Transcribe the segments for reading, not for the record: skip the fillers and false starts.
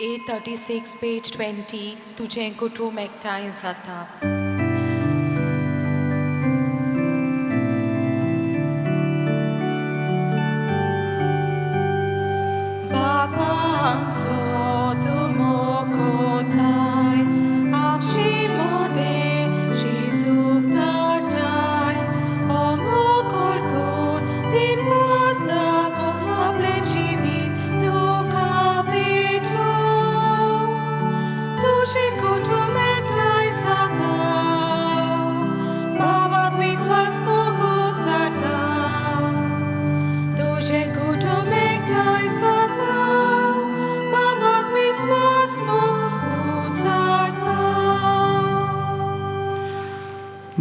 A36 page 20 तुजें कुटूंब एकठांय जाता. बाबांचो तुमोकोताय आपशी मोदें जेजूक धाडटाय अमोकोलकून तीन वाजताको आपलें जिवीत तुका भेटो तुजें कुटूंब एकठांय जाता बाबात विस्वास मोगूच जाता तुजें कुटूंब एकठांय जाता बाबात विस्वास मोग उचारता.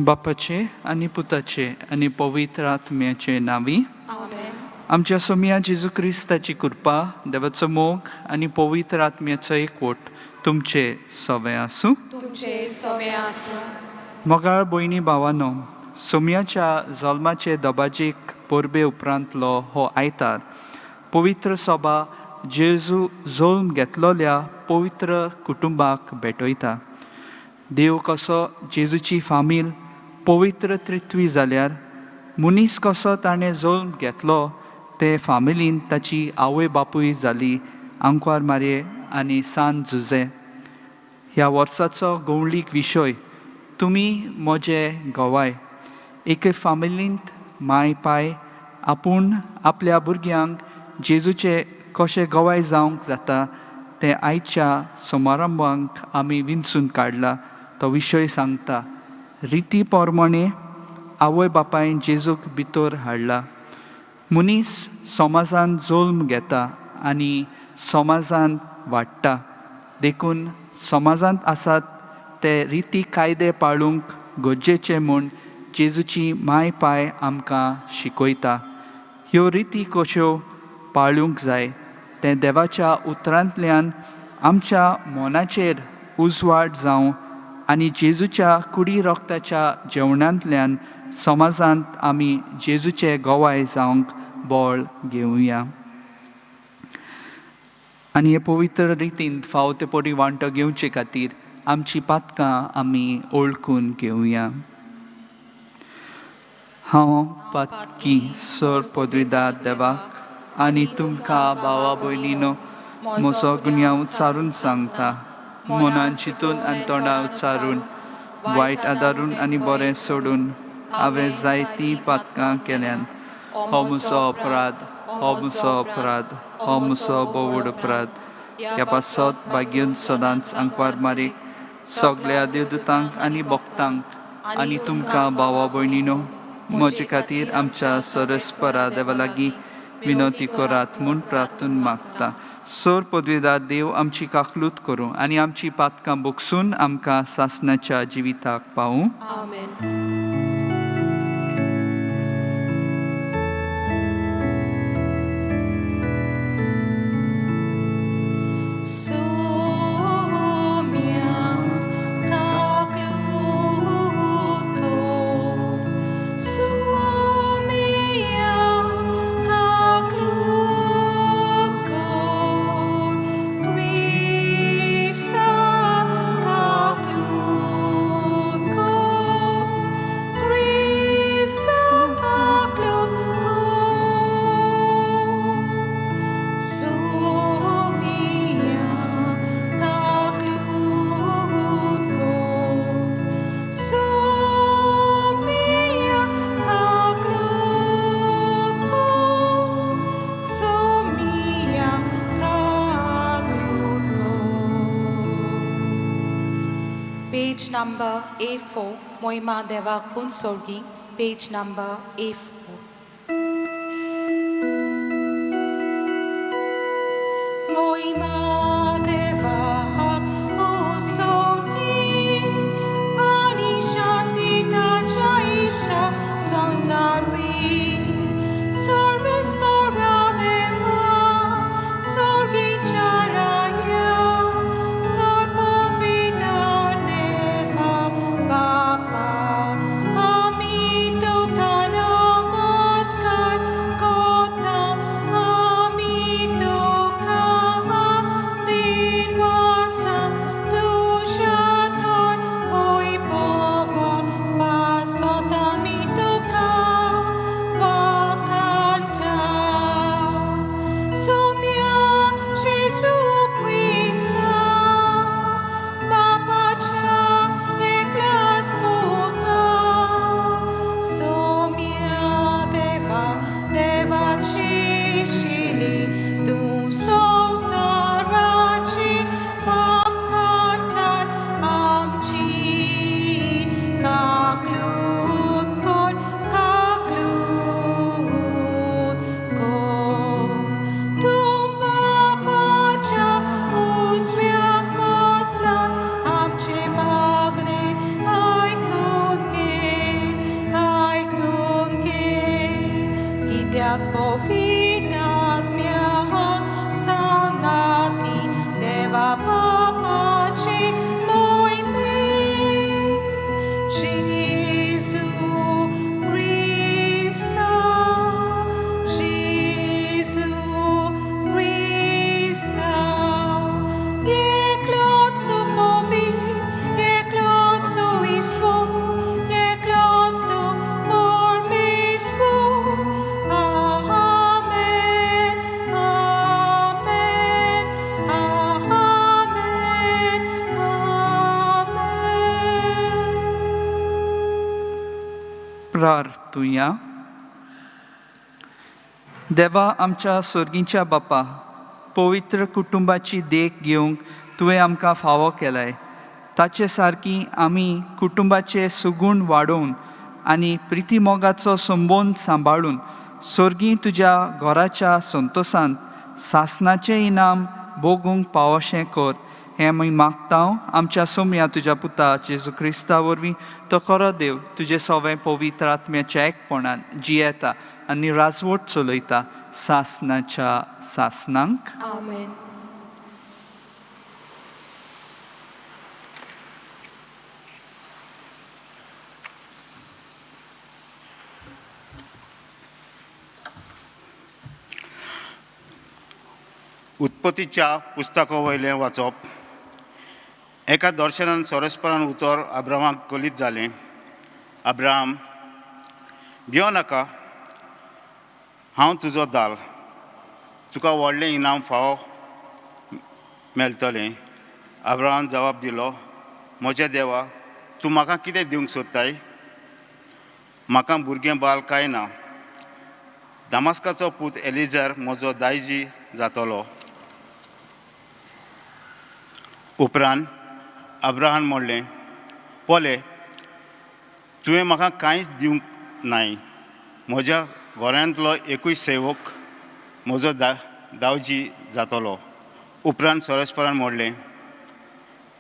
बापाचे आनी पुताचे आनी पवित्र आत्म्याचे नांवी. आमेन. आमच्या सोमया जेजू क्रिस्ताची कृपा, देवाचो मोग आनी पवित्र आत्म्याचो एकवट तुमचे सवे आसूं. तुमचे सवे आसूं. मोगाळ भयणी भावानो, सोमयाच्या जल्माचे दबाजीक परबे उपरांतलो हो आयतार पवित्र सभा जेजू जल्म घेतलोल्या पवित्र कुटुंबाक भेटयता. देव कसो जेजूची फामील पवित्र त्रित्वी जाल्यार मनीस कसो ताणें जल्म घेतलो ते फामिलीन ताची आवय बापूय जाली आंकवार मारये आनी सान जुजे. ह्या वर्साचो गवळीक विशय तुमी म्हजे गवाय. एके फामिलींत माय पाय आपूण आपल्या भुरग्यांक जेजूचे कशें गवाय जावंक जाता तें आयच्या समारंभाक आमी विंचून काडला तो विशय सांगता. रिती प्रमाणे आवय बापायन जेजूक भितर हाडला. मनीस समाजान जल्म घेता आनी समाजान वाडटा, देखून समाजांत आसात ते रिती कायदे पाळूंक गरजेचे म्हूण जेजूची माय पाय आमकां शिकयता. ह्यो रिती कश्यो पाळूंक जाय तें देवाच्या उतरांतल्यान आमच्या मनाचेर उजवाड जावं आनी जेजूच्या कुडी रक्ताच्या जेवणांतल्यान समाजांत आमी जेजूचे गवाय जावंक बळ घेवया आनी हे पवित्र रितीन फावो ते परी वांटो घेवचे खातीर आमची पातकां आमी ओळखून घेवया. हांव पातकी सर पदवीदार देवाक आनी तुमकां भावा भयणीनो म्हजो गुन्यांव उच्चारून सांगता. मनान चिंतून आनी तोंडा उच्चारून, वायट आदारून आनी बरें सोडून हांवें जायतीं पातकां केल्यान. हो म्हजो अपराध, हो म्हजो अपराध, हो म्हजो बोवड अपराध. ह्या पासत भाग्यून सदांच आंकवार मारीक, सगळ्या देवदूतांक आनी भक्तांक आनी तुमकां भावा भयणीनो म्हजे खातीर आमच्या सरस्परा देवा लागीं विनवती करात म्हूण प्रार्थून मागता. सोर पदवीदार देव आमची काकलूत करूं आनी आमची पातकां बोगसून आमकां सासणाच्या जिविताक पावूं. आमेन. Somia kaklutko, Somia kaklutko, Krista kaklutko, Krista kaklutko. Somia kaklutko, Somia kaklutko, Somia kaklutko. Page number A4, Moima Deva Kunsorgi, page number A4. Moima Deva Usorgi, Ani Shanti Tachaista Samsari, Sarvespara Deva, Sorgi Charaya, Sarpovidar Deva Bapa, Ami Tukanamo. प्रार्थुया. देवा आमच्या सोर्गींच्या बापा, पवित्र कुटुंबाची देख घेवंक तुवें आमकां फावो केलाय. ताचे सारकी आमी कुटुंबाचे सुगूण वाडोवन आनी प्रितीमोगाचो संबंद सांबाळून सोर्गी तुज्या घराच्या संतोशांत सासनाचें इनाम भोगूंक पावोशें कर, हें आमी मागता आमच्या सोम्या तुज्या पुता जेजू क्रिस्ता वरवीं. तो खरो देव तुजे सवें पवित्र आत्म्याच्या एकपणान जियेता आनी राजवट चलयता सासनाच्या सासनांक. आमेन. उत्पत्तीच्या पुस्तका वयलें वाचप. एका दर्शनान सोरसपरान उतर अब्राहमाक कलीत जालें, अब्राहम, भियो नाका, हांव तुजो दाल, तुका व्हडलें इनाम फावो मेळटलें. अब्राहमान जबाब दिलो, म्हज्या देवा, तूं म्हाका कितें दिवंक सोदताय? म्हाका भुरगें बाल कांय ना. दामास्काचो पूत एलिजर म्हजो दायजी जातलो. उपरांत अब्राहमान म्हणलें, पळय, तुवें म्हाका कांयच दिवंक नाय. म्हज्या घरांतलो एकूय सेवक म्हजो दावजी जातलो. उपरांत सोरसपरान म्हणलें,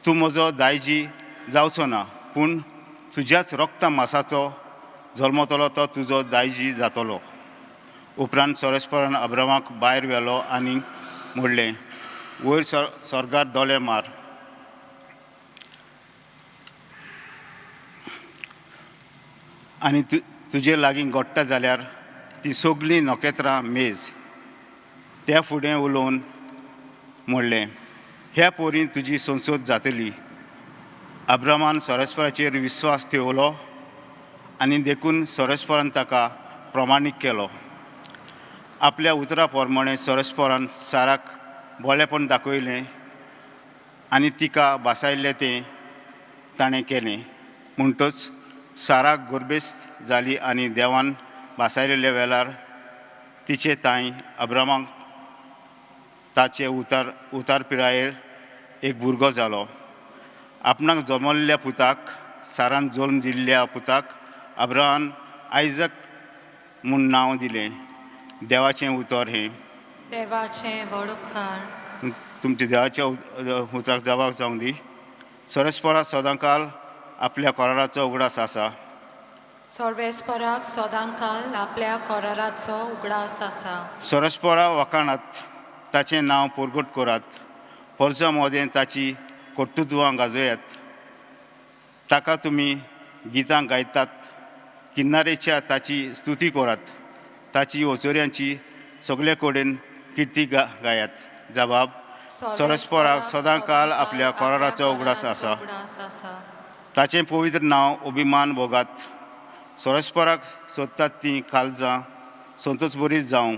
तूं म्हजो दायजी जावचो ना, पूण तुज्याच रक्ता मासाचो जल्मतलो तो तुजो दायजी जातलो. उपरांत सोरसपरान अब्राहमाक भायर व्हेलो आनी म्हणलें, वयर स्वर्गार दोळे मार आनी तुजे लागीं घडटा जाल्यार ती सगळीं नखेत्रां मेज. त्या फुडें उलोवन म्हणलें, ह्या पोरीं तुजी संसद जातली. अब्राहमान सोरसपराचेर विस्वास ठेवलो आनी देखून सोरसपरान ताका प्रमाणीक केलो. आपल्या उतरा प्रमाणें सोरसपरान साराक बरेपण दाखयलें आनी तिका भासायल्लें तें ताणें केलें. म्हणटच सारा गोरबेस्त जाली आनी देवान भासायलेल्या वेळार तिचे तांय अब्राहमाक ताचे उतार पिरायेर एक भुरगो जालो. आपणाक जमल्ल्या पुताक, सारान जल्म दिल्ल्या पुताक अब्राहमान आयजक म्हूण नांव दिलें. देवाचें उतर हें. देवाचें व्हड उपकार. तुमच्या देवाच्या उतराक जबाब जावं दी. सरस्परा सदांकाल आपल्या कराराचो उगडास आसा. सर्वेस्पराक सदांकाल आपल्या कराराचो उगडास आसा. सरस्परा वखाणात, ताचें नांव परगट करात. परजा मदें ताची कर्तुत्वां गाजयात. ताका तुमी गितां गायतात. किनारेच्या ताची स्तुती करात. ताची ओचोऱ्यांची सगळे कडेन किर्ती गायात. जबाब, सरस्पराक सदांकाल आपल्या कराराचो उगडास आसा. ताचें पवित्र नांव अभिमान भोगात. सरस्पराक सोदतात तीं काळजां संतोष बरीच जावं.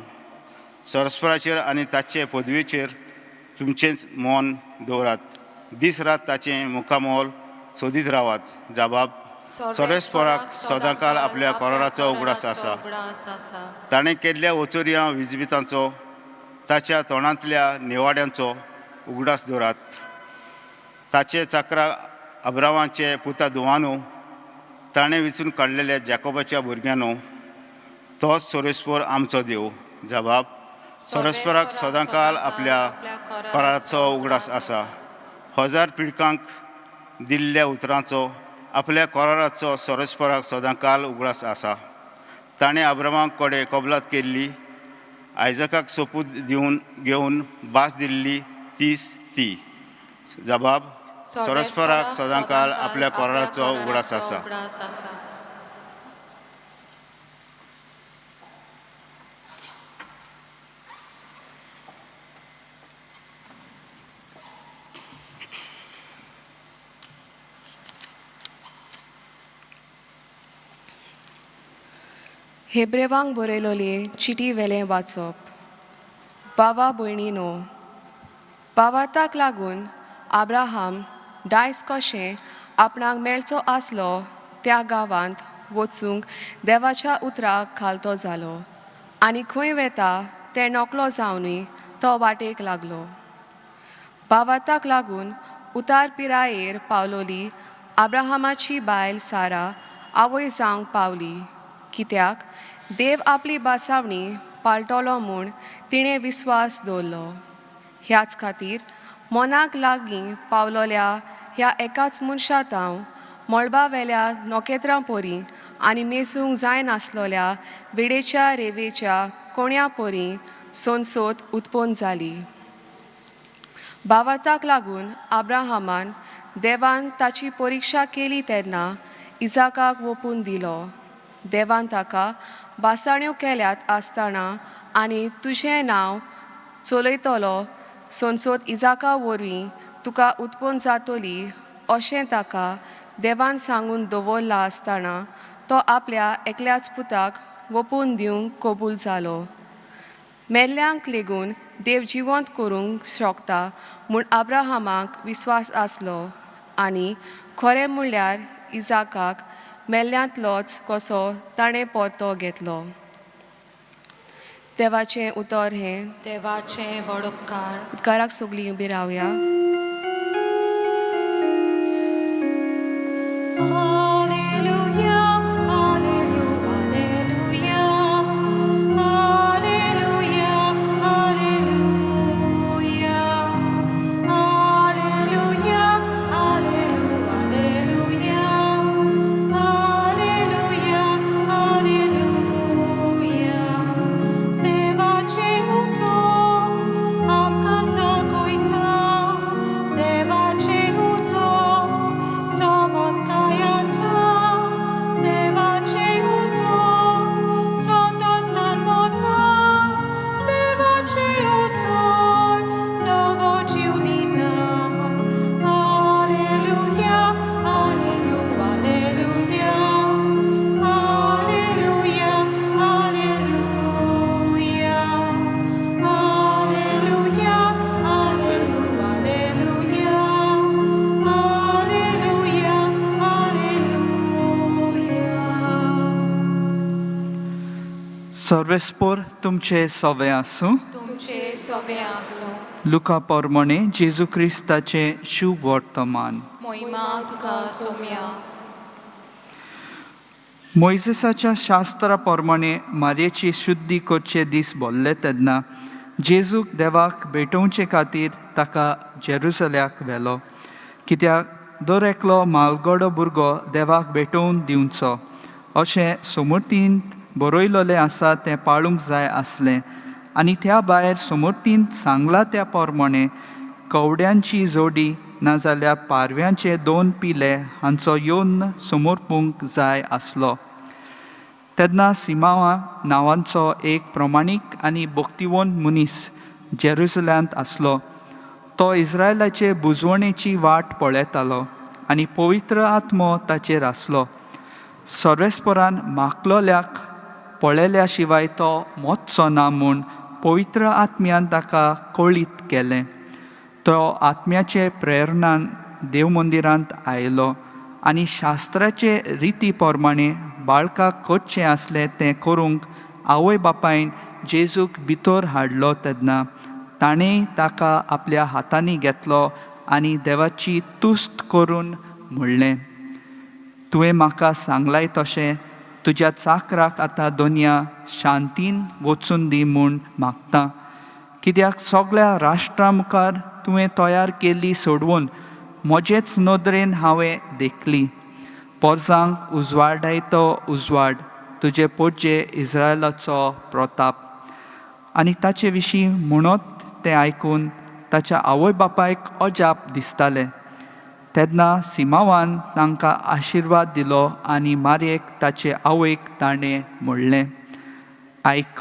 सरस्पराचेर आनी ताचे पदवेचेर तुमचेंच मन दवरात. दीस रात ताचें मुखामोल सोदीत रावात. जबाब, सरस्पराक सदांकाल आपल्या कराराचो उगडास आसा. ताणें केल्ल्या ओचोरयां विजबितांचो, ताच्या तोंडांतल्या निवाड्यांचो उगडास दवरात. ताचे चाकरा अब्रावांचे पुता धुवानो, ताणें विचून काडलेल्या जॅकोबाच्या भुरग्यांनो, तोच सोरेस्पर आमचो देव. जबाब, सोरेस्पराक सदांकाल आपल्या कराराचो उगडास आसा. हजार पिळकांक दिल्ल्या उतरांचो, आपल्या कराराचो सोरेस्पराक सदांकाल उगडास आसा. ताणें अब्रामाक कडेन कबलात केल्ली, आयजकाक सोपूत दिवन घेवन भास दिल्ली तीच ती. जबाब, सरस्पराक सदांकाल आपल्या कराराचो उगडास आसा. हेब्रेवांक बरयलोली चिटी वेलें वाचप. बाबा भयणीनो, बावार्थाक लागून आब्राहाम दायज कशें आपणाक मेळचो आसलो त्या गांवांत वचूंक देवाच्या उतराक खालतो जालो आनी खंय वेता तें नकळो जावनूय तो वाटेक लागलो. भावार्थाक लागून उतार पिरायेर पावलोली आब्राहामाची बायल सारा आवय जावंक पावली, कित्याक देव आपली बासावणी पाळटलो म्हूण तिणें विस्वास दवरलो. ह्याच खातीर मनाक लागीं पावलोल्या ह्या एकाच मनशा तांव मळबा वेल्या नखेत्रां परी आनी मेजूंक जायनासलोल्या विडेच्या रेवेच्या कोण्या परी सोनसोत उत्पन्न जाली. भावार्थाक लागून आब्राहामान देवान ताची परिक्षा केली तेन्ना इजाकाक वोपून दिलो. देवान ताका बासाण्यो केल्यात आसतना आनी तुजें नांव चलयतलो सोनसोत इजाका वरवीं तुका उत्पन्न जातली अशें ताका देवान सांगून दवरलां आसतना तो आपल्या एकल्याच पुताक वोपून दिवंक कबूल जालो. मेल्ल्यांक लेगून देव जिवंत करूंक शकता म्हूण आब्राहामाक विस्वास आसलो आनी खरें म्हणल्यार इजाकाक मेल्ल्यांतलोच कसो ताणें परतो घेतलो. देवाचें उतर हें. देवाचें व्हड उपकार. उपकाराक सगळीं उबी रावया. Alleluia, alleluia, alleluia, alleluia, alleluia, alleluia, alleluia, alleluia. देवाचें उतर आमकां सांगयता, देवाचें उतर सवस्कायांता, देवाचें उतर संतोसान वता, देवाचें उतर नवो जीव दिता. Alleluia, alleluia, alleluia, alleluia, alleluia, alleluia, alleluia, alleluia. सर्वेस्पोर तुमचे सवे आसूं. तुमचे सोबे आसूं. लुका पोरमणे जेजू क्रिस्ताचें शुभ वर्तमान. मोहिमा तुका सोम्या. मोयजेसाच्या शास्त्रा प्रमाणे मारयेची शुद्धी करचे दीस भरले तेन्ना जेजूक देवाक भेटोवचे खातीर ताका जेरुजल्याक व्हेलो, कित्याक दर एकलो मालगडो भुरगो देवाक भेटोवन दिवचो अशें समर्थींत बरयलोलें आसा तें पाळूंक जाय आसलें. आनी त्या भायर समर्थींत सांगलां त्या प्रमाणे कवड्यांची जोडी नाजाल्यार पारव्यांचे दोन पिले हांचो येवन समर्पूंक जाय आसलो. तेन्ना सिमांवा नांवांचो एक प्रमाणीक आनी भक्तिवंत मनीस जेरुजल्यांत आसलो. तो इस्रायलाचे बुजवणेची वाट पळयतालो आनी पवित्र आत्मो ताचेर आसलो. सर्वेस्परान मागलोल्याक पळयल्या शिवाय तो मोचचो ना म्हूण पवित्र आत्म्यान ताका कळीत केलें. तो आत्म्याचे प्रेरणान देवमंदिरांत आयलो आनी शास्त्राचे रिती प्रमाणे बाळकाक करचें आसलें तें करूंक आवय बापायन जेजूक भितर हाडलो तेन्ना ताणें ताका आपल्या हातांनी घेतलो आनी देवाची तुस्त करून म्हणलें, तुवें म्हाका सांगलाय तशें तुज्या चाकराक आतां दोनया शांतीन वचून दी म्हूण मागता, कित्याक सगळ्या राष्ट्रां मुखार तुवें तयार केल्ली सोडवून म्हजेच नदरेन हांवें देखली. पोरसांक उजवाडायतो उजवाड तुजे पोजे इस्रायलाचो प्रताप. आनी ताचे विशीं म्हणत तें आयकून ताच्या आवय बापायक अजाप दिसतालें. तेन्ना सिमांवान तांकां आशिर्वाद दिलो आनी मारयेक ताचे आवयक ताणें म्हणलें, आयक,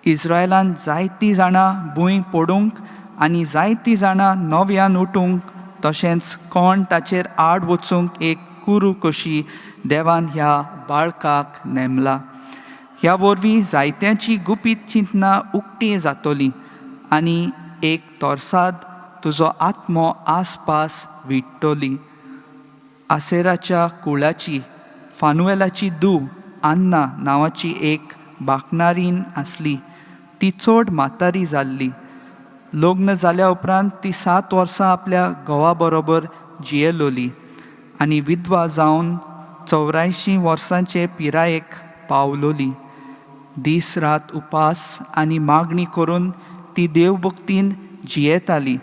इस्रायलान जायतीं जाणां भूंय पडूंक आनी जायतीं जाणां नव्यान उठूंक तशेंच कोण ताचेर आड वचूंक एक कुरू कशी देवान ह्या बाळकाक नेमला. ह्या वरवीं जायत्यांची गुपीत चिंतनां उक्तीं जातलीं आनी एक तोरसाद तुजो आत्मो आसपास विट्टली. आसेराच्या कुळाची फानुएलाची धूव आन्ना नांवाची एक बाकणारीन आसली. ती चड म्हातारी जाल्ली. लग्न जाल्या उपरांत ती 7 वर्सां आपल्या घोवा बरोबर जियेलोली आनी विधवा जावन 84 वर्सांचे पिरायेक पावलोली. दीस रात उपास आनी मागणी करून ती देवभक्तीन जियेताली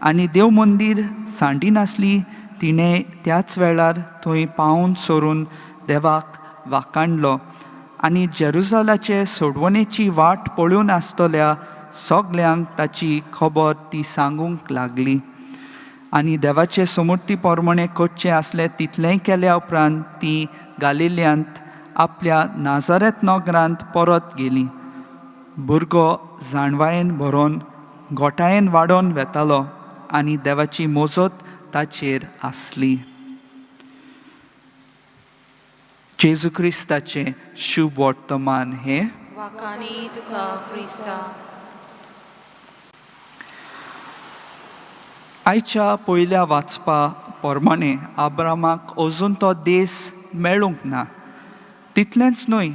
आनी देव मंदीर सांडिनासली. तिणें त्याच वेळार थंय पावून सरून देवाक वाखाणलो आनी जेरुजालाचे सोडवणेची वाट पळोवन आसतल्या सगल्यांक ताची खबर ती सांगूंक लागली. आनी देवाचे समूर्ती प्रमाणें करचें आसलें तितलेंय केल्या उपरांत ती गालिल्यांत आपल्या नाजारेत नगरांत परत गेली. भुरगो जाणवायेन भरोन गोठायेन वाडोवन वेतालो आनी देवाची मोजत ताचेर आसली. जेजू क्रिस्ताचें शुभ वर्तमान हें. वाखाणी तुका क्रिस्ता. आयच्या पयल्या वाचपा प्रमाणें आब्रामाक अजून तो देस मेळूंक ना. तितलेंच न्हय,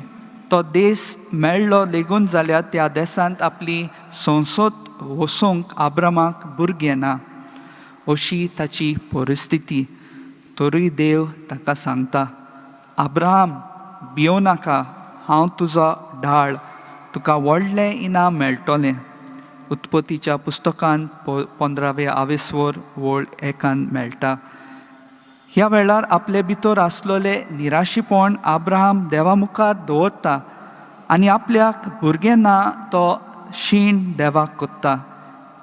तो देस मेळ्ळो लेगून जाल्यार त्या देसांत आपली संसद वसोवंक आब्रामाक भुरगें ना अशी ताची परिस्थिती. तरूय देव ताका सांगता, आब्राम भियों नाका, हांव तुजो ढाळ, तुका व्हडलें इनाम मेळटलें. उत्पत्तीच्या पुस्तकांत 15व्या आवेसवर वळ 1 मेळटा. ह्या वेळार आपले भितर आसलेलें निराशीपण आब्राहाम देवा मुखार दवरता आनी आपल्याक भुरगें ना तो शीण देवाक कोत्ता.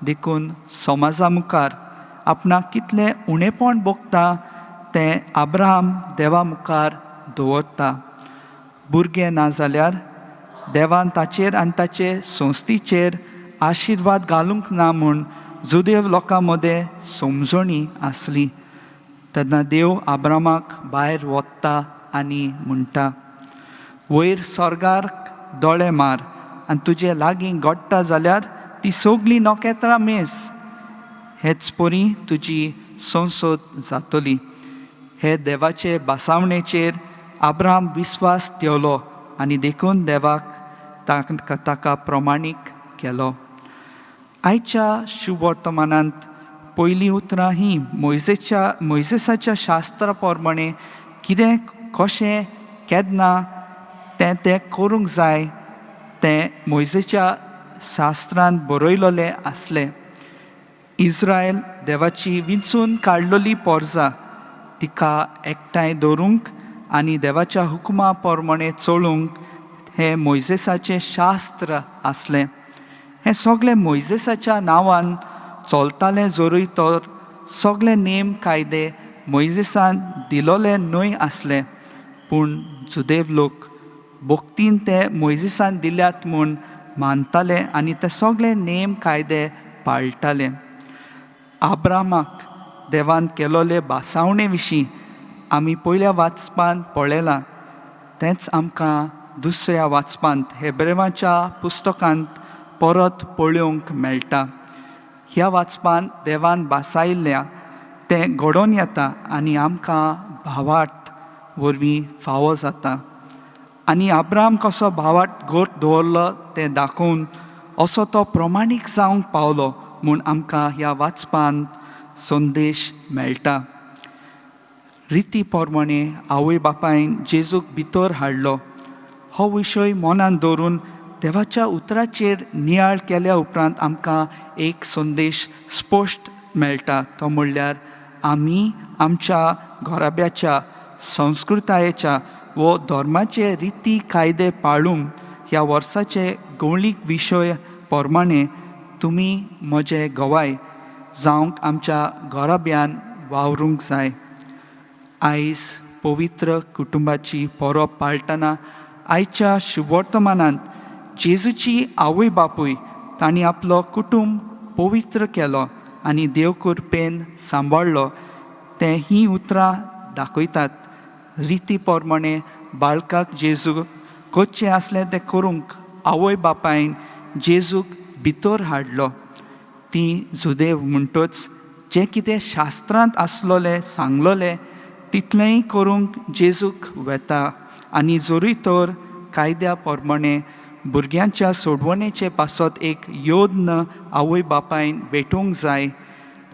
देखून समाजा मुखार आपणाक कितलें उणेपण भोगता तें आब्राहाम देवा मुखार दवरता. भुरगें ना जाल्यार देवान ताचेर आनी ताचे संस्थेचेर आशिर्वाद घालूंक ना म्हूण जुदेव लोकां मदें समजणी आसली. तेन्ना देव आब्रामाक भायर वता आनी म्हणटा, वयर स्वर्गार दोळे मार आनी तुजे लागीं घडटा जाल्यार ती सगळीं नखेत्रां मेज, हेच परी तुजी संसद जातली. हे देवाचे बासावणेचेर आब्राम विस्वास ठेवलो आनी देखून देवाक ताका प्रमाणीक केलो. आयच्या शुभवर्तमानांत पयलीं उतरां ही मोयजेसाच्या शास्त्रा प्रमाणें कितें कशें केन्ना तें तें करूंक जाय तें मोयजेच्या शास्त्रांत बरयलोलें आसलें. इस्रायल देवाची विंचून काडलोली पोरजा, तिका एकठांय दवरूंक आनी देवाच्या हुकुमा प्रमाणें चलूंक हें मोयजेसाचें शास्त्र आसलें. हें सगळें मोयजेसाच्या नांवान चलतालें जरूय तर सगळे नेम कायदे मोयजेसान दिलोले न्हय आसले, पूण जुदेव लोक भक्तीन ते मोयजेसान दिल्यात म्हूण मानताले आनी ते सगळे नेम कायदे पाळटाले. आब्रामाक देवान केलोले बासावणे विशीं आमी पयल्या वाचपांत पळयलां, तेंच आमकां दुसऱ्या वाचपांत हेब्रेवाच्या पुस्तकांत परत पळोवंक मेळटा. ह्या वाचपांत देवान बासायल्ल्या तें घडोवन येता आनी आमकां भावार्थ वरवीं फावो जाता. आनी आब्राम कसो भावार्थ घट दवरलो तें दाखोवन असो तो प्रमाणीक जावंक पावलो म्हूण आमकां ह्या वाचपांत संदेश मेळटा. रिती प्रमाणें आवय बापायन जेजूक भितर हाडलो. हो विशय मनान दवरून देवाच्या उतराचेर नियाळ केल्या उपरांत आमकां एक संदेश स्पश्ट मेळटा, तो म्हणल्यार आमी आमच्या घराब्याच्या संस्कृतायेच्या वो धर्माचे रिती कायदे पाळूंक ह्या वर्साचे गवळीक विशय प्रमाणें तुमी म्हजे गवाय जावंक आमच्या घराब्यान वावरूंक जाय. आयज पवित्र कुटुंबाची परब पाळटना आयच्या शुभवर्तमानांत जेजूची आवय बापूय तांणी आपलो कुटुंब पवित्र केलो आनी देव कृपेन सांबाळ्ळो तें हीं उतरां दाखयतात. रिती प्रमाणें बाळकाक जेजू करचें आसलें तें करूंक आवय बापायन जेजूक भितर हाडलो. ती जुदेव म्हणटच जें कितें शास्त्रांत आसलोलें सांगलोलें तितलेंय करूंक जेजूक वेता आनी जरूय तर कायद्या प्रमाणे भुरग्यांच्या सोडवणेचे पासत एक योद्न आवय बापायन भेटूंक जाय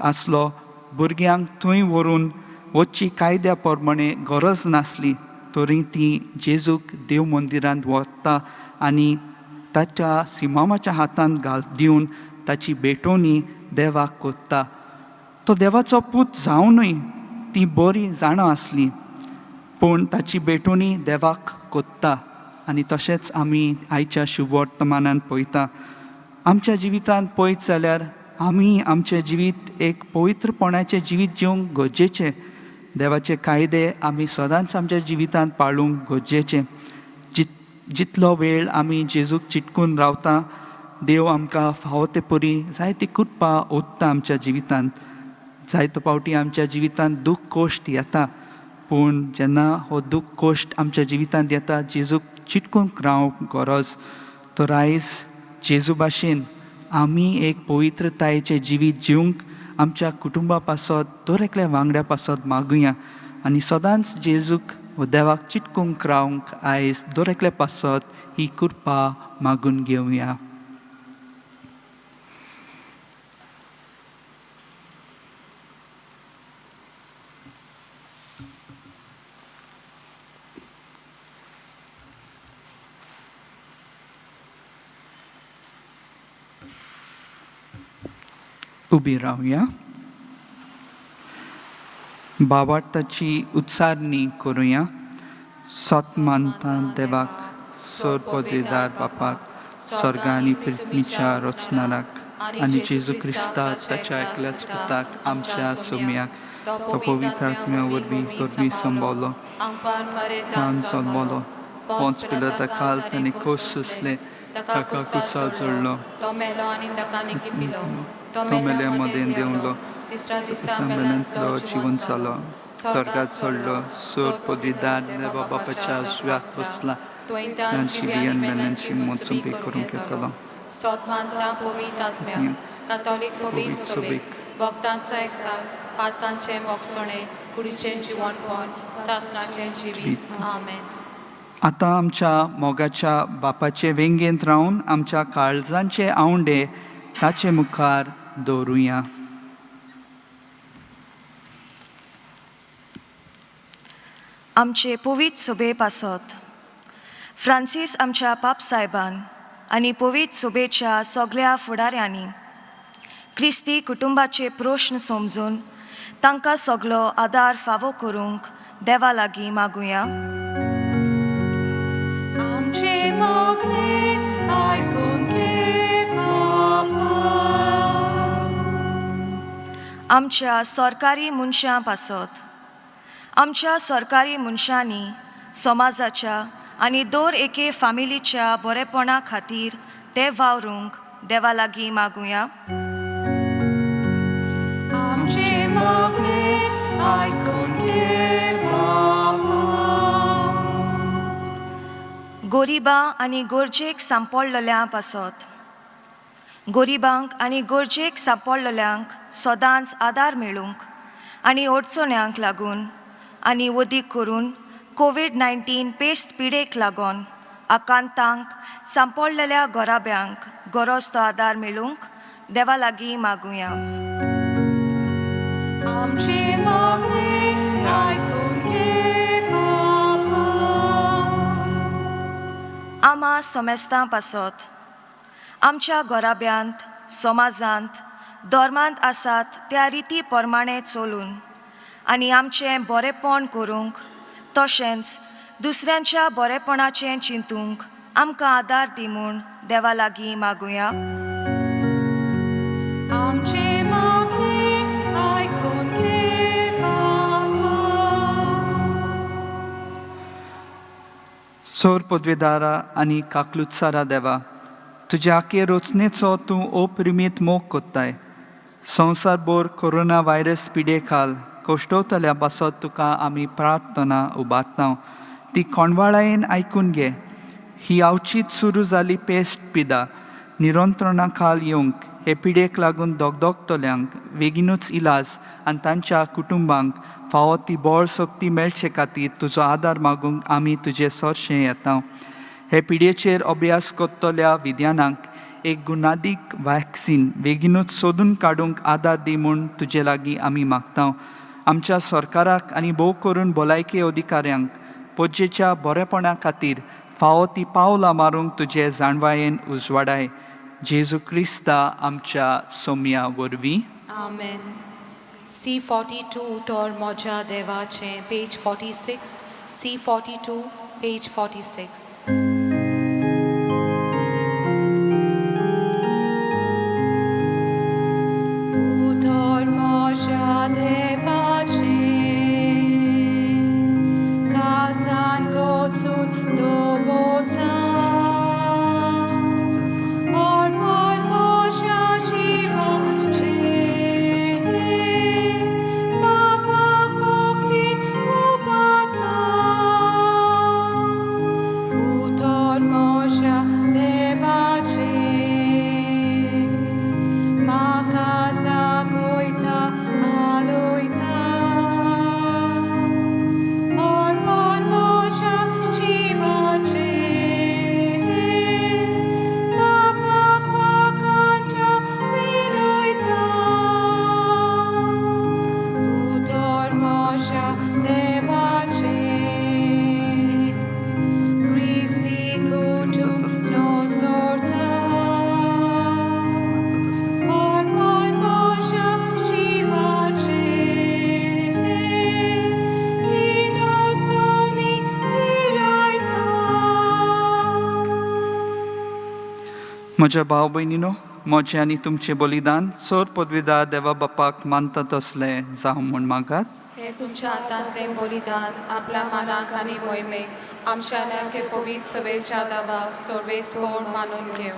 आसलो. भुरग्यांक थंय व्हरून वचची कायद्या प्रमाणे गरज नासली तरी ती जेजूक देव मंदिरांत वता आनी ताच्या सिमामाच्या हातांत घाल दिवन ताची भेटवणी देवाक कोत्ता. तो देवाचो पूत जावनूय ती बरी जाणा आसली पूण ताची भेटवणी देवाक कोत्ता. आनी तशेंच आमी आयच्या शुभवर्तमानान पळयता. आमच्या जिवितांत पळयत जाल्यार आमी आमचें जिवीत एक पवित्रपणाचें जिवीत जिवंक गरजेचें. देवाचे कायदे आमी सदांच आमच्या जिवितांत पाळूंक गरजेचें. जितलो वेळ आमी जेजूक चिटकून रावता देव आमकां फावो ते परी जायती कृपा ओतता आमच्या जिवितांत. जायते फावटी आमच्या जिवितांत दूख कोश्ट येता पूण जेन्ना हो दूख कोश्ट आमच्या जिवितांत येता जेजूक चिटकून रावंक गरज. तर आयज जेजू भाशेन आमी एक पवित्रतायेचें जिवीत जिवंक आमच्या कुटुंबा पासत दर एकल्या वांगड्या पासत मागुया आनी सदांच जेजूक वो देवाक चिटकूंक रावंक आयज दर एकल्या पासत ही कृपा मागून घेवया. उबी रावया. बाबार्थाची उच्चारणी करुया. सत मानता देवाक सर पदवीदार बापाक स्वर्ग आनी पृथ्वीच्या रचणाराक आनी जेजू क्रिस्ता ताच्या एकल्याच पुताक आमच्या सोम्याक तो पवित्र आत्म्या वरवीं गर्भी संभवलो तान जल्मलो पोंच पिलता खाल ताणें खोस सोंसलें ताका कुचाल जोडलो तो मेलो आनी ताका निकिपिलो तो मेल्या मदें देंवलो तिसऱ्या दिसा मेल्यांतलो जिवन जालो स्वर्गात चडलो सोर पदवीदार देवा बापाच्या उजव्याक बसला तांची बियान मेल्यांची मोचुंबी करूंक येतलो. सोत मानता पवित्र आत्म्या कातोलीक पवित्र सभेक भक्तांचो एकचार पातकांचें मोगसणें कुडीचें जिवनपण सासणाचें जिवीत. आमेन. आतां आमच्या मोगाच्या बापाचे वेंगेंत रावन आमच्या काळजांचे आवंडे ताचे मुखार दवरुया. आमचे पवित्र सभे पासत फ्रांसीस आमच्या पापसायबान आनी पवित्र सभेच्या सगळ्या फुडाऱ्यांनी क्रिस्ती कुटुंबाचे प्रश्न समजून तांकां सगलो आदार फावो करूंक देवा लागीं मागुया. आमचे मागणे आयकून घे बापा. आमच्या सरकारी मनशां पासत आमच्या सरकारी मनशांनी समाजाच्या आनी दर एके फामिलीच्या बरेपणा खातीर ते वावरूंक देवा लागीं मागुया. आमचे मागणे आयकून घे बापा. गोरिबां आनी गरजेक सांपडलेल्यां पासत गोरिबांक आनी गरजेक सांपडलेल्यांक सदांच आदार मेळूंक आनी अडचण्यांक लागून आनी वदीक करून कोवीड 19 पेस्त पिडेक लागून आकांतांक सांपडलेल्या घराब्यांक गरज तो आदार मेळूंक देवा लागीं मागुया. आमचे मागणे आयकून घे बापा. आमा सोमेस्तां पासत आमच्या घराब्यांत समाजांत धर्मांत आसात त्या रिती प्रमाणे चलून आनी आमचें बरेपण करूंक तशेंच दुसऱ्यांच्या बरेपणाचें चिंतूंक आमकां आदार दी म्हूण देवा लागीं मागुया. आमचे मागणे आयकून घे बापा. सोर पदवेदारा आनी काकलुत्सारा देवा तुज्या आखे रचनेचो तूं अपरिमीत मोग कोत्ताय. संवसारभर कोरोना व्हायरस पिडे खाल कश्टवतल्या पासत तुका आमी प्रार्थना उबारता ती कोणवाळायेन आयकून घे. ही आवचीत सुरू जाली पेस्ट पिदा निरंत्रणा खाल येवंक हे पिडेक लागून दगदगतल्यांक बेगीनूच इलाज आनी तांच्या कुटुंबांक फावो ती बळ शक्ती मेळचे खातीर तुजो आदार मागूंक आमी तुजे सरशें येता. हे पिडेचेर अभ्यास करतल्या विद्यानांक एक गुणादीक वॅक्सीन बेगीनूच सोदून काडूंक आदार दी म्हूण तुजे लागीं आमी मागता. आमच्या सरकाराक आनी भोव करून भलायकी अधिकाऱ्यांक पोजेच्या बरेपणा खातीर फावो ती पावलां मारूंक तुजे जाणवायेन उजवाडाय. जेजू क्रिस्ता आमच्या सोम्या वरवीं. आमेन. C42 उतर म्हज्या देवाचें, पेज 46. C42, page 46. उतर म्हज्या देवाचें, काळजान गोचून दवरता. अर्पण म्हज्या जिवाचें, बापाक भक्तीन उबारता. उतर म्हज्या देवाचें, म्हाका जागयता आलयता. अर्पण म्हज्या जिवाचें, बापाक वाखाणटा विनयता. उतर म्हज्या देवाचें, क्रिस्ती कुटुंब नोसरता. अर्पण म्हज्या जिवाचें, इनोसोनी थिरायता. म्हज्या भाव भयणीनो, म्हजें आनी तुमचें बलिदान सर पदवीदार देवा बापाक मानता तसलें जावं म्हूण मागात. हे तुमच्या हातांत तें बलिदान आपल्या मनाक आनी मोहिमेक आमच्या नाके पवित्र सभेच्या दावाक सर्वेस्पोर मानून घेव.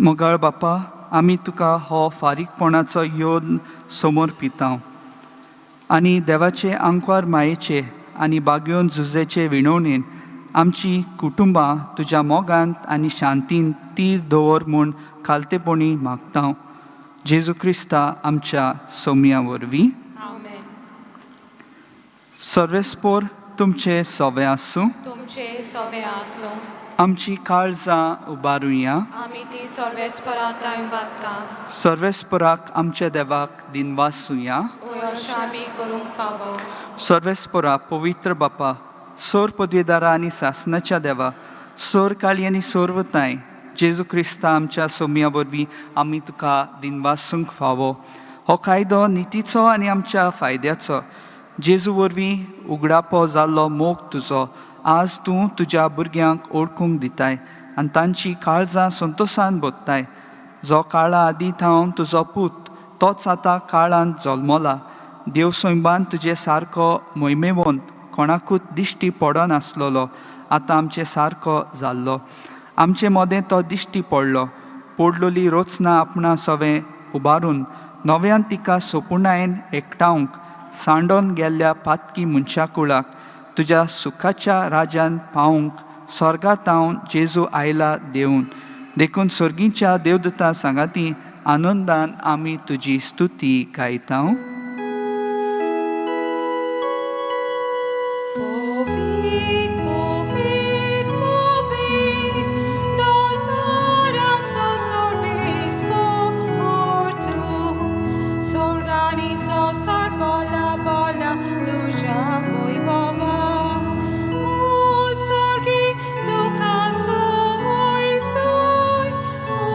मोगाळ बापा, आमी तुका हो फारीकपणाचो योन समर्पितांव आनी देवाचे आंकवार मायेचे आनी बागयोन झुजेचे विणवणेन आमची कुटुंबां तुज्या मोगांत आनी शांतीन तीर दवर म्हूण खालतेपणी मागतांव. जेजू क्रिस्ता आमच्या सोम्या वरवीं. आमेन. सर्वेस्पोर तुमचे सोवे आसूं. तुमचे सोबे आसूं. आमची काळजां उबारुया. आमी ती सर्वेस्परांत बागता. सर्वेस्पराक आमच्या देवाक दिनवासुया. अशें आमी करूंक फावो. सर्वेस्परा, पवित्र बापा, सोर पदवेदारा आनी सासनाच्या देवा, सोर काळी आनी सोरवताय, जेजू क्रिस्ता आमच्या सोम्या वरवीं आमी तुका दिनवासूंक फावो. हो कायदो नितीचो आनी आमच्या फायद्याचो. जेजू वरवीं उगडापो जाल्लो मोग तुजो आज तूं तुज्या भुरग्यांक ओळखूंक दिताय आनी तांची काळजां संतोसान बोत्ताय. जो काळा आदीं थावन तुजो पूत तोच आतां काळांत जल्मला. देव सैंबान तुजे सारको मोहिमेवंत कोणाकूच दिश्टी पडनासलेलो आतां आमचे सारको जाल्लो. आमचे मदें तो दिश्टी पडलो. पडलोली रोचना आपणा सवें उबारून नव्यान तिका सोपुणायेन एकठावंक सांडोन गेल्ल्या पातकी मनशा कुळाक तुज्या सुखाच्या राज्यान पावूंक स्वर्गातावन जेजू आयला देवून. देखून सर्गीच्या देवदूता सांगाती आनंदान आमी तुजी स्तुती गायता. Povit, povit, povit, dolmaranzo sorbis portu, sorganizo sar bola bola, tuja voi bova. O sorgi duca soi soi, o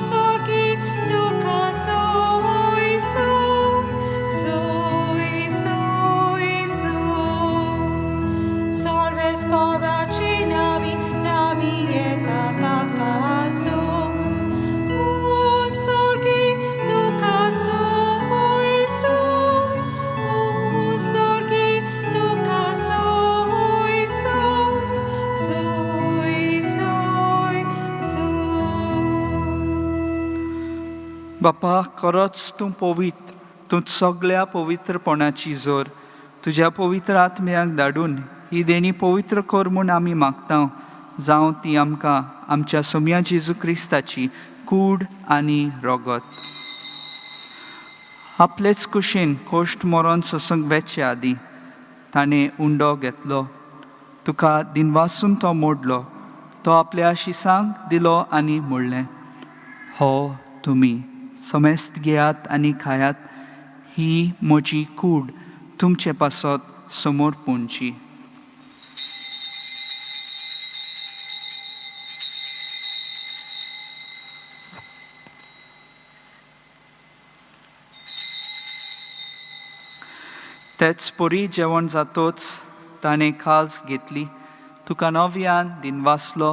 sorgi duca soi soi, soi soi soi. Solves poraci navi, navi et atacaso. O sorgi duca soi soi, o sorgi duca soi soi, soi soi soi. बापा, खरोच तूं पवित्र, तूं सगळ्या पवित्रपणाची जोर. तुज्या पवित्र आत्म्याक धाडून ही देणी पवित्र कर म्हूण आमी मागता. जावं ती आमकां आमच्या सोम्या जेजू क्रिस्ताची कूड आनी रगत. आपलेच कुशीन कोश्ट मरण सोसूंक वेचे आदीं ताणें उंडो घेतलो, तुका दिनवासून तो मोडलो, तो आपल्या शिसांक दिलो आनी म्हणलें, हो तुमी समेस्त घेयात आनी खायात, ही म्हजी कूड तुमचे पासत समोर पोंची. तेच परी जेवण जातोच ताणें काल्स घेतली, तुका नव्यान दिनवासलो,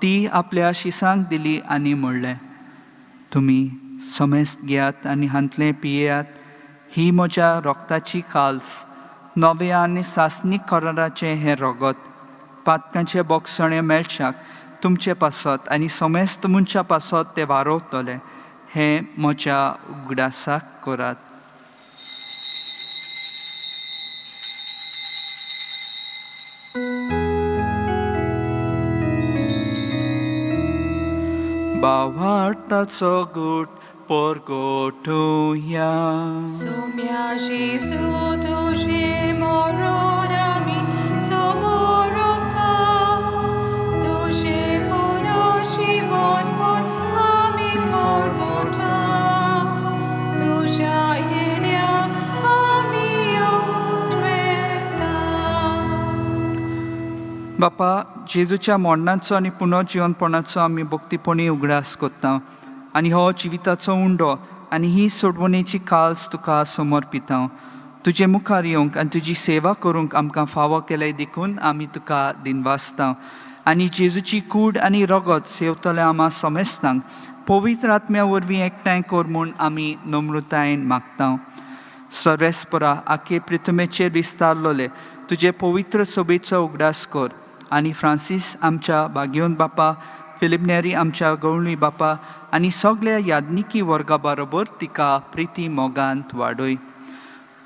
ती आपल्या शिसांक दिली आनी म्हणलें, तुमी समेस्त घेयात आनी हांतलें पियेयात, ही म्हज्या रोगताची काल्स, नव्या आनी सासणीक कराराचें हें रगत, पातकांचें बोगसणें मेळच्याक तुमचे पासत आनी समेस्त मनशा पासत तें वारोवतलें, हें म्हज्या उगडासाक करात. भावार्थाचो गूट परगटुया. सोम्या जेजू तुजें मरण आमी समोरता, तुजें पुनर्जीवनपण आमी परगटा, तुज्या येण्या आमी उठवेता. बापा, जेजूच्या मरणाचो आनी पुनर्जिवनपणाचो आमी भक्तीपणी उगडास करता आनी हो जिविताचो उंडो आनी ही सोडवणेची काल्स तुका समर्पिता. तुजे मुखार येवंक आनी तुजी सेवा करूंक आमकां फावो केले देखून आमी तुका दिनवासता आनी जेजूची कूड आनी रगत सेवतले आमा समेस्तांक पवित्र आत्म्या वरवीं एकठांय कर म्हूण आमी नम्रतायेन मागता. सर्वेस्परा, आखे प्रिथमेचेर विस्तारलोले तुजे पवित्र सोबेचो उगडास कर आनी फ्रांसीस आमच्या बागयोन बापा, फिलीप नेरी आमच्या गवळी बापा आनी सगल्या याज्ञिकी वर्गा बरोबर तिका प्रिती मोगांत वाडय.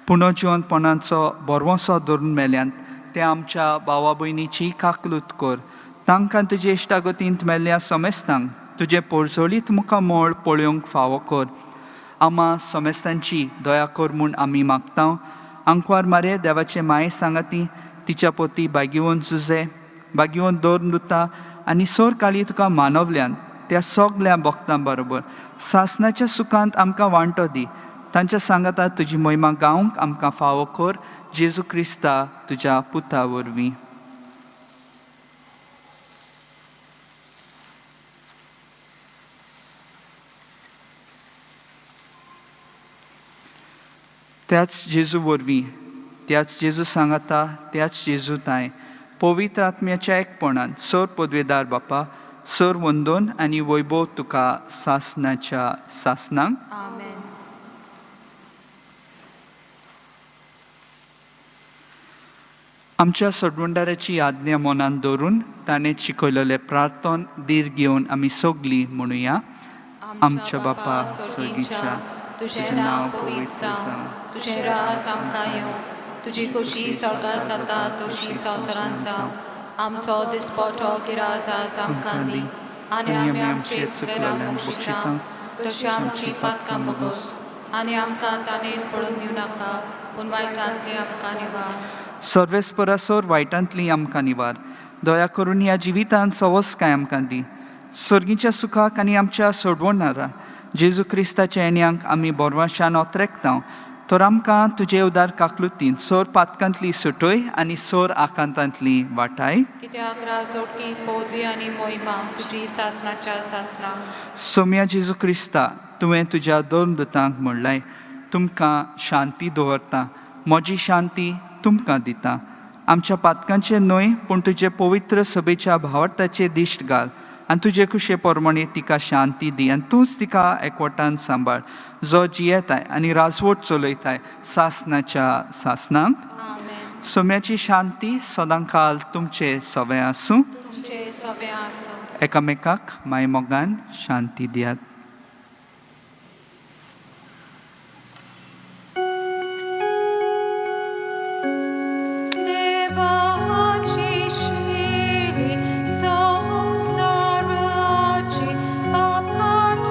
पुनर्जिवनपणाचो बरवसो धरून मेल्यान ते आमच्या भावा भयणीची काकलूत कर, तांकां तुजे इश्टागतींत मेल्ल्या समेस्तांक तुजें पोरजोळीत मुखामळ पळोवंक फावो कर. आमा समेस्तांची दया कर म्हूण आमी मागता. आंकवार मारे देवाचे माये सांगाती तिच्या पोती बागीवन जुजे बागीवन दवर लुता आनी सोर काळी तुका मानवल्यान त्या सगल्या भक्तां बरोबर सासनाच्या सुखांत आमकां वांटो दी. तांच्या सांगाता तुजी मोहिमा गावंक आमकां फावो कर, जेजू क्रिस्ता तुज्या पुता वरवीं. त्याच जेजू वरवीं, त्याच जेजू सांगाता, त्याच जेजू ताय पवित्र आत्म्याच्या एकपणान सर पदवेदार बापा, सर वंदोन आनी वैभव तुका सासनाच्या सासनांक. आमेन. आमच्या सोडवणदाराची आज्ञा मनान दवरून ताणें शिकयलेलें प्रार्थन धीर घेवन आमी सगलीं म्हणुया. आमच्या बापा स्वर्गीच्या, तुजें नांव पवित्र जावं, तुजें राज आमकां येवं, तुजी खोशी स्वर्गार जाता तशी संवसारांत जावं. आमचो दिसपटो गिराज आज आमकां दी आनी आमी आमचे चुकलेल्यांक बक्षिता तशी आमची पातकां बगोस आनी आमकां ताणें पडून दिवं नाका, पूण वायटांतली आमकां निवार. सर्वेस्परासोर वायटांतली आमकां निवार. दया करून ह्या जिवितांत सवसकाय आमकां दी. सर्गीच्या सुखाक आनी आमच्या सोडवणारा जेजू क्रिस्ताच्या येण्यांक आमी बोरवाशान ओतरेकता, तर आमकां तुजे उदार काकलुतीन सोर पातकांतली सुटय आनी सोर आकांतांतली वाटाय. कित्याक राजोटकी पदवी आनी मोहिमा तुजी सासनाच्या सासना. सोम्या जेजू क्रिस्ता, तुवें तुज्या दोन दुतांक म्हणलाय, तुमकां शांती दवरता, म्हजी शांती तुमकां दिता. आमच्या पातकांचें न्हय पूण तुजे पवित्र सभेच्या भावार्थाचे दिश्ट घाल आनी तुजे कुशे प्रमाणे तिका शांती दी आनी तूंच तिका एकवटान सांबाळ, जो जियेताय आनी राजवट चलयताय सासनाच्या सासनांक. आमेन. सोम्याची शांती सदांकाल तुमचे सवे आसूं. तुमचे सवे आसूं. एकामेकाक मायमोगान शांती दियात. देवाची शिली संवसाराची पाप काडटा.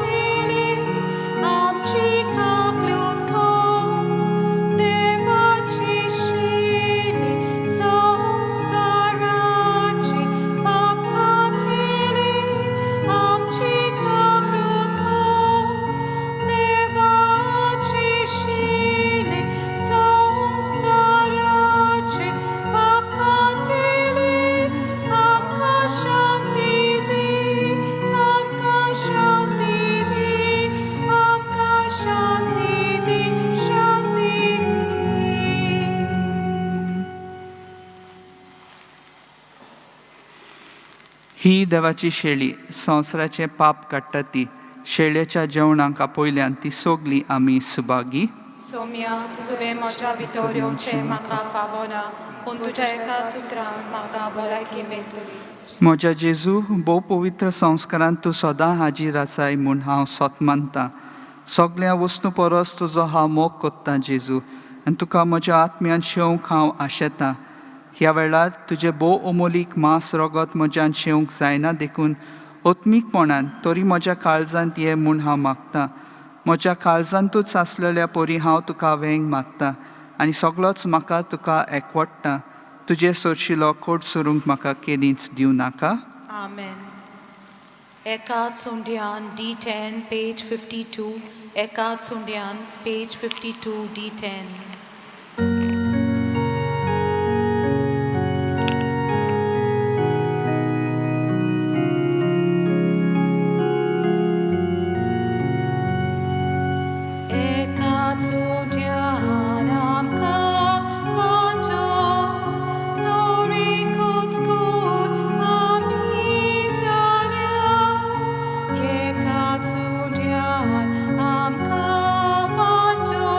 ही देवाची शेळी संवसाराचें पाप काडटा ती शेळयेच्या जेवणाक आपयल्यान ती सगली आमी सुभागी. सोम्या, तुवें म्हज्या भितर येवचें म्हाका फावना, पूण तुज्या एकाच उतरान म्हाका भलायकी मेळटली. म्हज्या जेजू, भोव पवित्र संस्कारान तूं सदां हाजीर आसाय म्हूण हांव सोत मानतां. सगल्या वस्तू परस तुजो हांव मोग कोत्तां जेजू, आनी तुका म्हज्या आत्म्यान शेवंक हांव आशेतां. ह्या वेळार तुजें भोव अमोलीक मांस रगत म्हज्यान शेवंक जायना, देखून आत्मीकपणान तरी म्हज्या काळजांत ये म्हूण हांव मागतां. म्हज्या काळजांतूच आसलेल्या परी हांव तुका वेंग मागता आनी सगलोच म्हाका तुका एकवडटा. तुजे सोरशिलो कोट सरूंक म्हाका केदींच दिवं नाका. आमेन. एकाच उंड्यान D10 page 52. एकाच उंड्यान पेज 52 D10. एकाच उंड्यान आमकां वांटो, तोरीकूच कूड आमी जाल्या. एकाच उंड्यान आमकां वांटो,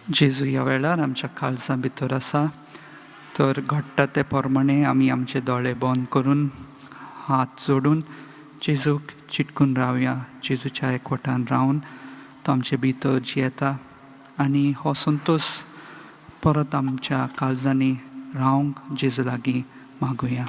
जेजू ह्या वेळार आमच्या काळजां भितर आसा तर घडटा ते प्रमाणे आमी आमचे दोळे बंद करून हात जोडून जेजूक चिटकून रावया. जेजूच्या एकवटान रावन तो आमचे भितर जियेता आनी हो संतोश परत आमच्या काळजांनी रावंक जेजू लागीं मागुया.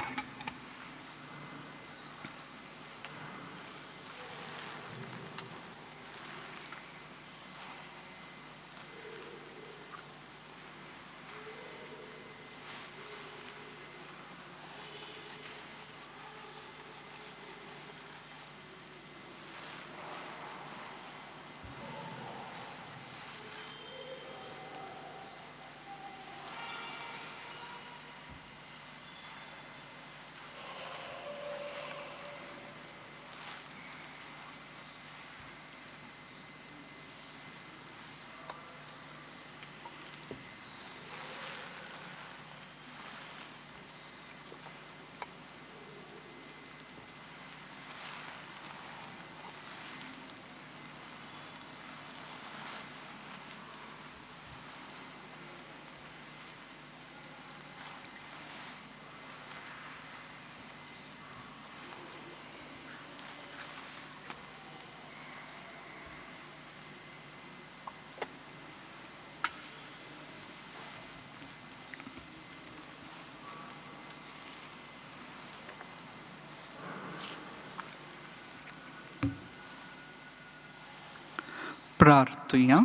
प्रार्थुया.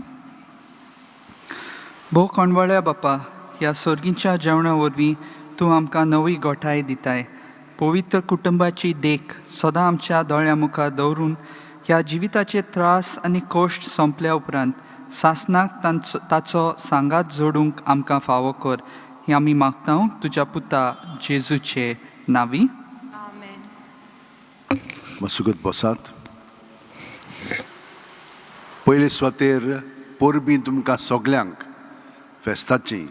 भोव कोणवळ्या बापा, ह्या सोर्गीच्या जेवणा वरवीं तूं आमकां नवी गोठाय दिताय. पवित्र कुटुंबाची देख सदां आमच्या दोळ्यां मुखार दवरून ह्या जिविताचे त्रास आनी कश्ट सोंपल्या उपरांत सासनाक तांचो ताचो सांगात जोडूंक आमकां फावो कर, हें आमी मागता तुज्या पुता जेजूचे नांवी. आमेन. मसुगत बसात. पयले सुवातेर परबीं तुमकां सगल्यांक फेस्ताची.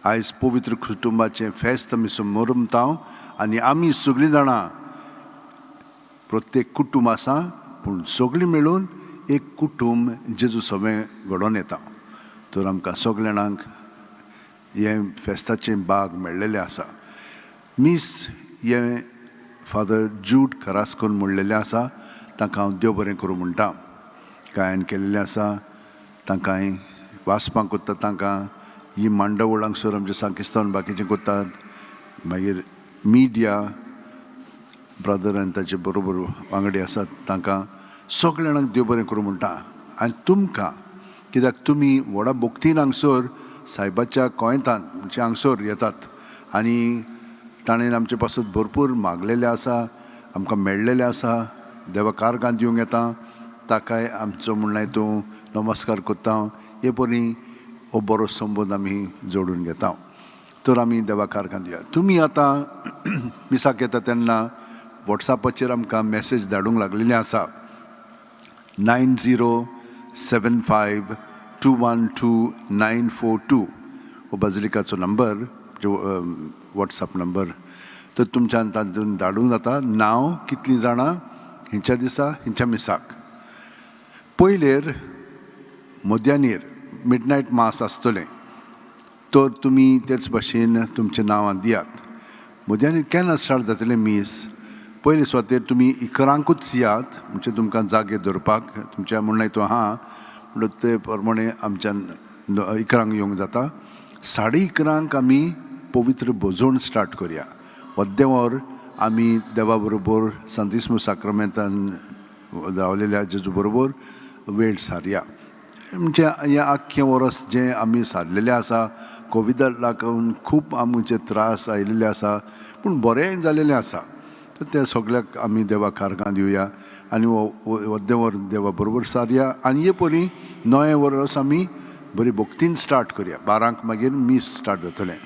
आयज पवित्र कुटुंबाचें फेस्त आमी समोरमता आनी आमी सगळीं जाणां प्रत्येक कुटुंब आसा पूण सगळीं मेळून एक कुटुंब जेजू सगळें घडोवन येता. तर आमकां सगल्या जाणांक हें फेस्ताचें बाग मेळ्ळेलें आसा. मीस हें फादर जूड करास्कोन म्हणलेलें आसा, तांकां हांव देव बरें करूं म्हणटा. गायन केल्लें आसा तांकां वाचपाक कोत्ता, तांकां ही मांडावळ हांगसर आमचे सांकिस्तान बाकीचें कोत्तात. मागीर मिडिया ब्रदर आनी ताचे बरोबर वांगडी आसात तांकां सगल्या जाणांक देव बरें करूं म्हणटा. आनी तुमकां कित्याक तुमी व्हडा भक्तीन हांगसर सायबाच्या कोयतांत म्हणजे हांगसर येतात आनी ताणें आमचे पासून भरपूर मागलेलें आसा, आमकां मेळ्ळेलें आसा. देवा कारगां दिवंक येता ताकाय आमचो म्हणल्यार तूं नमस्कार करता. हे परी हो बरो संबंद आमी जोडून घेता. तर आमी देवा कारगां दिया. तुमी आतां मिसाक येता तेन्ना वॉट्सॅपाचेर आमकां मॅसेज धाडूंक लागलेली आसा. 9075212942 हो बाजलिकाचो नंबर, वॉट्सॅप नंबर. तर तुमच्यान तातूंत धाडूंक जाता नांव, कितलीं जाणां, हिंच्या दिसा हिंच्या मिसाक. पयलेर मध्यानीर मिडनायट मास आसतलें तर तुमी तेच भाशेन तुमचें नांवां दियात. मध्यानीर केन्ना स्टार्ट जातलें मीस? पयले सुवातेर तुमी इकरांकूच यात, म्हणजे तुमकां जागे दवरपाक तुमच्या म्हणलें तूं आहा म्हणटा ते प्रमाणे आमच्यान इकरांक येवंक जाता. 11:30 आमी पवित्र भोजण स्टार्ट करया. अर्दें वर आमी देवा बरोबर सांतिस्मू साक्रमेंतान रावलेल्या जेजू बरोबर वेळ सारया. म्हणजे हें आख्खें वर्स जें आमी सारलेलें आसा कोविडाक लागून खूब आमचे त्रास आयिल्ले आसा पूण बरेंय जालेलें आसा. तर त्या सगळ्याक आमी देवा कारगां दिवया आनी अर्दें वर देवा बरोबर सारया. आनी हे परी नवें वर्स आमी बरी भक्तीन स्टार्ट करया. 12 मागीर मीस स्टार्ट जातलें.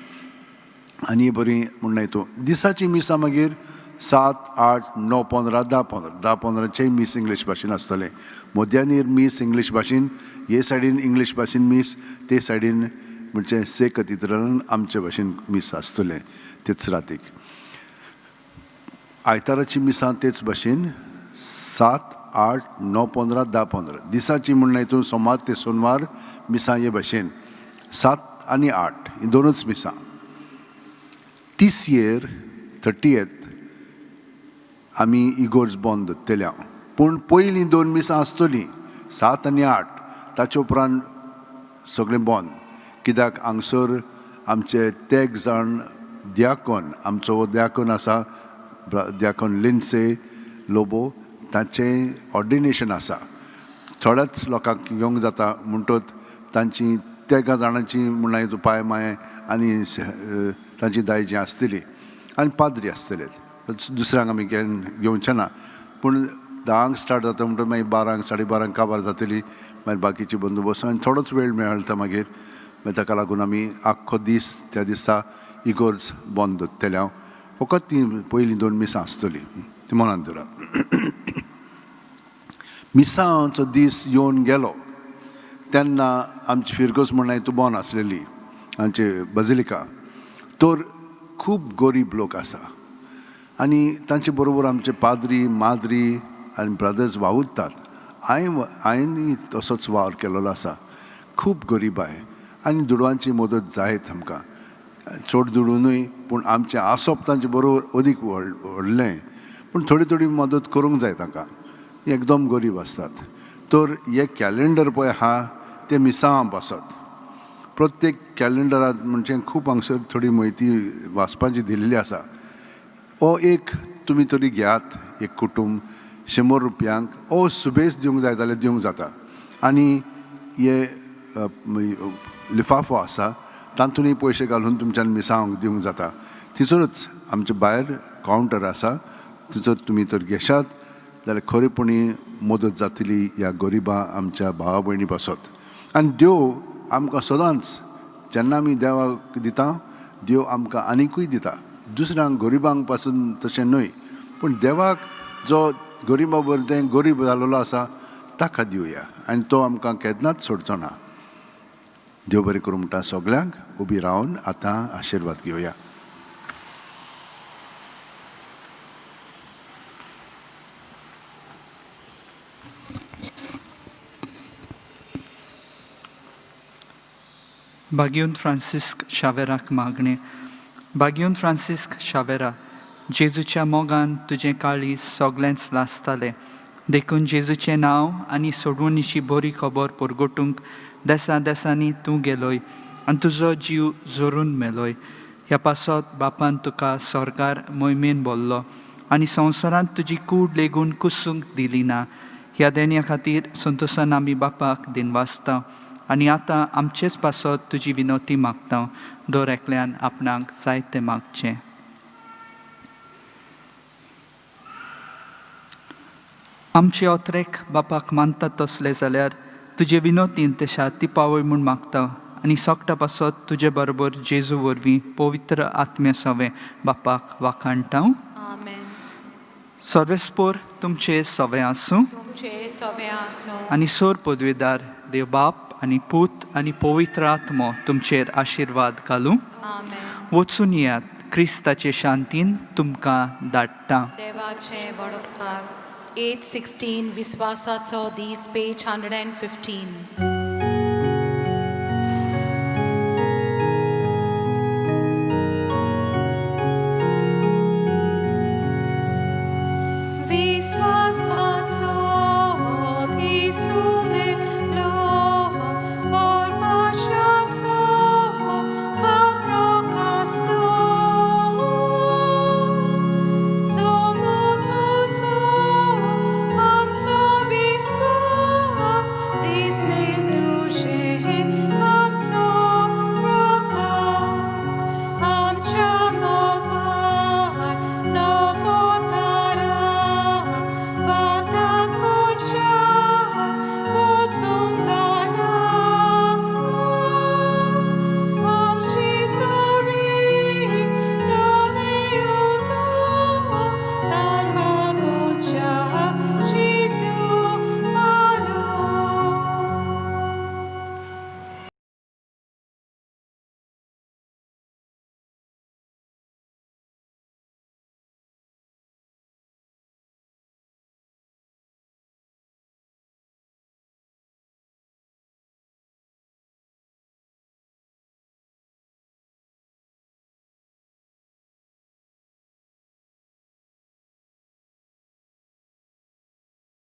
आनी बरी म्हणलें तूं दिसाची मिसां मागीर 7, 8, 9, 15, 10, 15, 10, 15 मीस इंग्लीश भाशेन आसतलें. मध्यानीर मीस इंग्लीश भाशेन, हे सायडीन इंग्लीश भाशेन मीस, ते सायडीन म्हणजे से कतिद्रान आमचे भाशेन मीस आसतलें तेच रातीक. आयताराची मिसां तेच भाशेन 7, 8, 9, 15, 10, 15. दिसाची म्हणलें तूं सोमार ते सोनवार मिसां हे भाशेन. सात आनी आठ ही दोनूच मिसां. तिसयेर 30th आमी इगोर्ज बंद दवरतले. पूण पयलीं दोन मिसां आसतलीं, 7 आनी 8. ताचे उपरांत सगळें बंद, कित्याक हांगसर आमचे तेग जाण द्याकोन, आमचो द्याकोन आसा द्याकोन लिन्से लोबो, ताचें ऑर्डिनेशन आसा. थोड्याच लोकांक घेवंक जाता म्हणटत तांची तेगां जाणांची म्हणल्यार पाय माय आनी तांची दायजी आसतली आनी पाद्री आसतले. दुसऱ्यांक आमी घेवचे ना. पूण 10क स्टार्ट जाता म्हणटकच मागीर 12क 12:30 काबार जातली. मागीर बाकीची बंदोबस्त आनी थोडोच वेळ मेळटा मागीर. मागीर ताका लागून आमी आख्खो दीस त्या दिसा इगोर्ज बंद दवरतले हांव. फकत ती पयलीं दोन मिसां आसतलीं, ती मनांत दवरात. मिसांचो दीस येवन गेलो तेन्ना आमची फिरगोज म्हणल्यार तूं बंद आसलेली आमची बजिलिका. तर खूब गरीब लोक आसा आनी तांचे बरोबर आमचे पाद्री माद्री आनी ब्रदर्स वावुरतात. हांवें तसोच वावर केल्लो आसा. खूब गरिबाय आनी दुडवांची मदत जायत आमकां. चड दुडू न्हय, पूण आमचें आसप तांचे बरोबर अदीक व्हडलें, पूण थोडी थोडी मदत करूंक जाय तांकां. एकदम गरीब आसतात. तर हे कॅलेंडर पळय आहा तें मिसांवां पासत. प्रत्येक कॅलेंडरांत म्हणजे खूब हांगसर थोडी म्हायती वाचपाची दिल्ली आसा. हो एक तुमी तरी घेयात, एक कुटूंब 100 रुपयांक ओ सुबेज दिवंक जाय जाल्यार दिवंक जाता. आनी हे लिफाफो आसा तातूंतय पयशे घालून तुमच्यान मिसांवांक दिवंक जाता. थंयसरूच आमचे भायर कावंटर आसा, थंयसर तुमी तर घेशात जाल्यार खरेपणी मदत जातली ह्या गरिबां आमच्या भावा भयणी पासत. आनी देव आमकां सदांच जेन्ना आमी देवाक दिता, देव आमकां आनिकूय दिता. दुसऱ्यांक गरिबांक पासून तशें न्हय, पूण देवाक जो गरिबा बरें गरीब जाल्लो आसा ताका दिवया आनी तो आमकां केन्नाच सोडचो ना. देव बरें करूं म्हणटा सगल्यांक. उबी रावन आतां आशिर्वाद घेवया. बागियून फ्रांसिस्क शावेराक मागणें. बागियून फ्रांसिस्क शावेरा, जेजूच्या मोगान तुजें काळीज सगळेंच लासतालें, देखून जेजूचें नांव आनी सोडवणीची बरी खबर परगटूंक देसा देसांनी तूं गेलोय आनी तुजो जीव जोरून मेलोय. ह्या पासत बापान तुका सरकार मोहिमेन बोल्लो आनी संवसारांत तुजी कूड लेगून कुसूंक दिली ना. ह्या देण्या खातीर संतोसान आमी बापाक दिनवासता आनी आतां आमचेच पासत तुजी विनोती मागता. दर एकल्यान आपणाक जाय तें मागचें. आमचे अत्रेक बापाक मानतात तसले जाल्यार तुजे विनोतीन ते शाती पावय म्हूण मागता आनी सोकटा पासत तुजे बरोबर जेजू वरवीं पवित्र आत्म्या सवें बापाक वाखाणटा. आमेन. सर्वेस्पोर तुमचे सवें आसूं. तुमचे सवे आसूं. आनी सोर पदवेदार देव बाप आनी पूत आनी पवित्र आत्मो तुमचेर आशिर्वाद घालूं. आमेन. वचून येयात, क्रिस्ताचे शांतीन तुमकां धाडटा. देवाचे वडोपकार. 816 विस्वासाचो दीस, पेज 115.